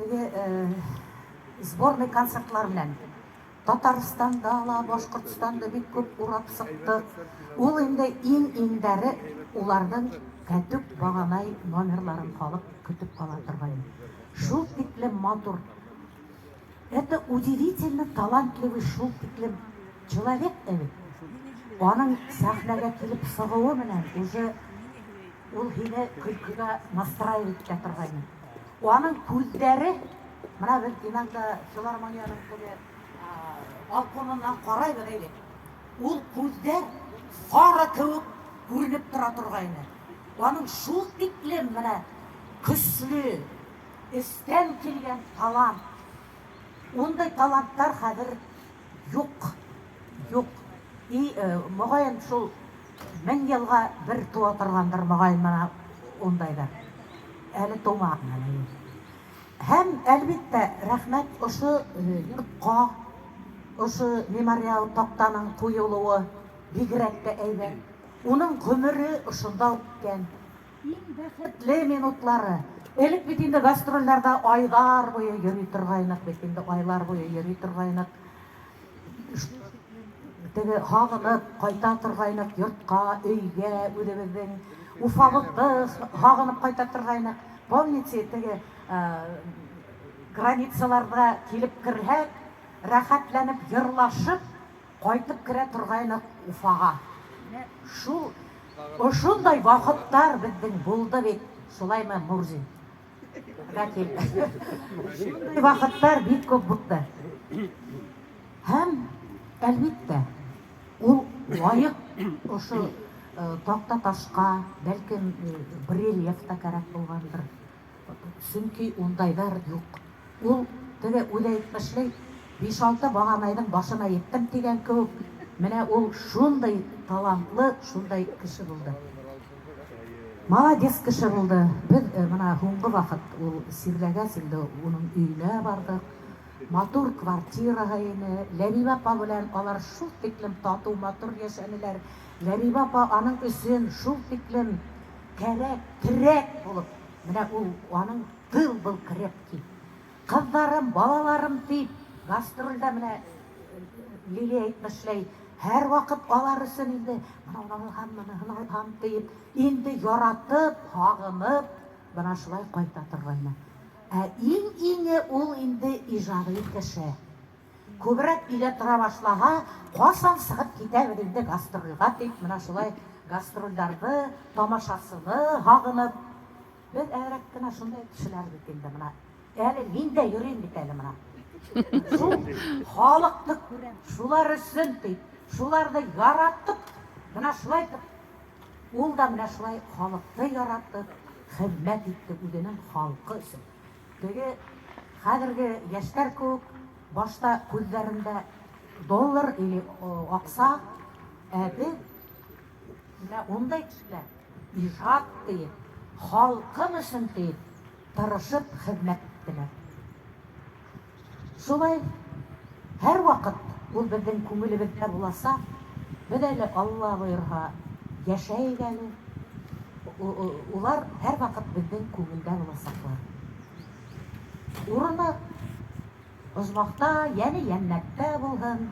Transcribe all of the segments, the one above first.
теге сборный концертлар белән Татарстанда ла, Башкортстанда бик күп урап сыктык. Ул инде иң-иңдәре уларның Кәтүк Баганай номерларын халык көтеп ала торган. Шул тиклем матур. Это удивительно талантливый шул тиклем человек әвет. Аның сәхнәгә килеп сыгуы белән уже ул һине көлкегә настраивать итә торгайны. Аның күзләре, менә без иногда филармониянең теге балконыннан карайбыз әйе. Ул күзләр фара кебек күренеп тора торгайны. Аның шул тиклем менә көчле, Эстән килгән талант. Ундый талантлар хәзер юк. Юк. И, мөгаен, шул 1000 елга бер туа торгандыр, мөгаен, менә ундайлар. Әле тумаган әле. Һәм, әлбиттә, рәхмәт ошо йортка, ошо мемориал тактаның куелуы бигрәк тә әйбәт. Уның гомере ошонда үткән. Иң бәхетле минутлары. Элек бит инде гастрольләрдә айлар буе йөри торгайнык бит инде, айлар буе йөри торгайнык. Теге һагынып кайта торгайнык йортка, өйгә, үзебезнең Уфабызны һагынып кайта торгайнык. Помните, теге границаларда килеп керһәк, рәхәтләнеп йырлашып, Кайтып керә торгайнык Уфага. Менә шул ошондай вакытлар безнең булды бит, шулаймы, Мурзин? Рәкил. Шундый вакытлар бик күп булды. Һәм, әлбиттә, ул лаек ошо такта ташка, бәлкем, брельеф та кәрәк булгандыр. Чөнки ундайлар юк. Ул, теге үзе әйтмешли, биш-алты баганайның башына еттем дигән кебек, менә ул шундый талантлы, шундай кеше булды. Молодец кеше булды. Без менә һуңгы вакыт ул чирләгәч инде уның өенә бардык. Матур квартирага ине. Ләбибә апа белән алар шул тиклем тату, матур яшәнеләр. Ләбибә апа аның өчен шул тиклем Кәрәк, терәк булып, менә ул аның тыл был крепкий. Кызларым, балаларым дип, гастрольдә менә Лилия әйтмешләй, һәрвакыт алар өчен инде моны алган, моны алган диеп, инде яратып, һагынып, менә шулай кайта торгайны. Ә иң-иңе ул инде иҗади кеше. Күбрәк өйдә тора башлага, кашан чыгып китәбез инде гастрольгә дип, менә шулай гастрольләрне, тамашасыны һагынып, без әзрәк кенә шундай кешеләр бит инде менә. Әле мин дә йөрим бит әле менә. Шул халыкны күрәм, шулар өчен дип, шуларны яратып, менә шулай итеп, ул да менә шулай халыкны яратып, хезмәт итте үзенең халкы өчен. Теге хәзерге яшьләр кебек башта күзләрендә доллар или акса, ә без менә ундай кешеләр иҗат диеп, халкым өчен диеп тырышып хезмәт иттеләр. Шулай һәрвакыт ул безнең күңелебездә буласа, без әле Алла боерһа яшәик әле, улар һәрвакыт безнең күңелдә буласаклар. Урыны оҗмахта, яне җәннәттә булһын,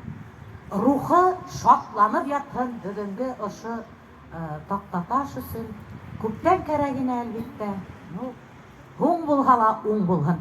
рухы шатланып ятһын бүгенге ошо Тактаташ өчен күптән кәрәк ине, әлбиттә. Ну, һуң булһа ла уң булһын.